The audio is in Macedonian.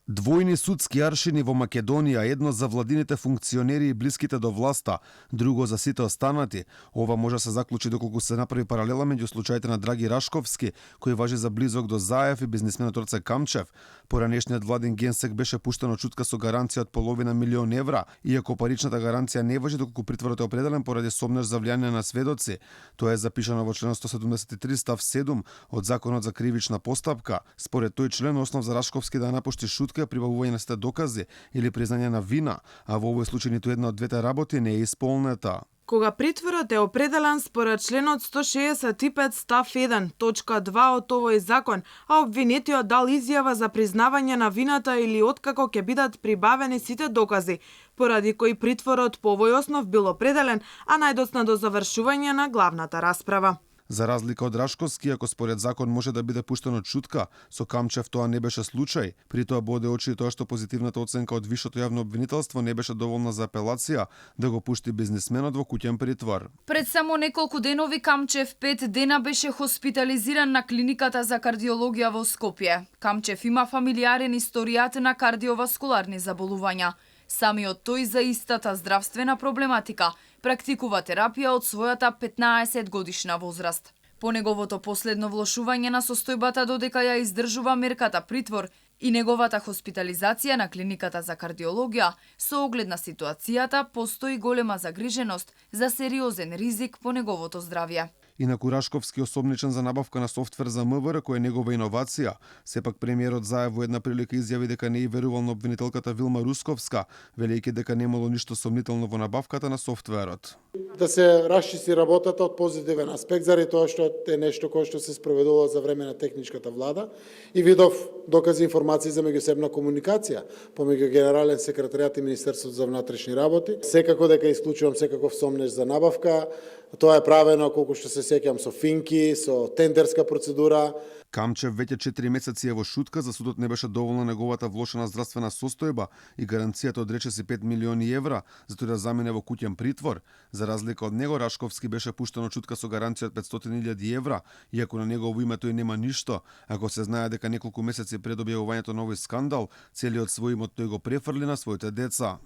Двојни судски аршини во Македонија, едно за владините функционери и блиските до власта, друго за сите останати. Ова може се заклучи доколку се направи паралела меѓу случаите на Драги Рашковски, кој важи за близок до Заев, и бизнисменот Орце Камчев. Поранешниот владин генсек беше пуштен од чутка со гаранција од половина милион евра, иако паричната гаранција не важи доколку притворот е определен поради сомнеж за влијание на сведоци. Тоа е запишано во член 173 став 7 од Законот за кривична постапка. Според тој член, основ за Рашковски да напушти шутка е прибавување на сите докази или признање на вина, а во овој случај ниту една од двете работи не е исполнета. Кога притворот е определен според членот 165 став 1, точка 2 од овој закон, а обвинетиот дал изјава за признавање на вината или откако ќе бидат прибавени сите докази, поради кои притворот по овој основ бил определен, а најдоцна до завршување на главната расправа. За разлика од Рашковски, ако според закон може да биде пуштен од чутка, со Камчев тоа не беше случај. При тоа боде очи тоа што позитивната оценка од висшето јавно обвинителство не беше доволна за апелација да го пушти бизнисменот во куќен притвор. Пред само неколку денови Камчев 5 дена беше хоспитализиран на клиниката за кардиологија во Скопје. Камчев има фамилиарен историјат на кардиоваскуларни заболувања. Самиот тој за истата здравствена проблематика практикува терапија од својата 15 годишна возраст. По неговото последно влошување на состојбата додека ја издржува мерката притвор и неговата хоспитализација на клиниката за кардиологија, со оглед на ситуацијата постои голема загриженост за сериозен ризик по неговото здравје. Инаку Рашковски осомничен за набавка на софтвер за МВР, која е негова иновација. Сепак премиерот Заев во една прилика изјави дека не и верувал на обвинителката Вилма Русковска, велејќи дека немало ништо сомнително во набавката на софтверот. Да се расчисти работата од позитивен аспект, заради тоа што е нешто кое што се спроведува за време на техничката влада и видов докази и информации за меѓусебна комуникација помеѓу генерален секретаријат и Министерството за внатрешни работи. Секако дека исклучувам секаков сомнеж за набавка. Тоа е правено, колку што се сеќам, со финки, со тендерска процедура. Камчев веќе 4 месеци е во шутка, за судот не беше доволна неговата влошена здравствена состојба и гаранцијата одрече си 5 милиони евра, затоа да замине во куќен притвор. За разлика од него, Рашковски беше пуштен од шутка со гаранција од 500.000 евра, иако на негово име тој нема ништо. Ако се знае дека неколку месеци пред објавувањето на овој скандал, целиот свој имот тој го префрли на своите деца.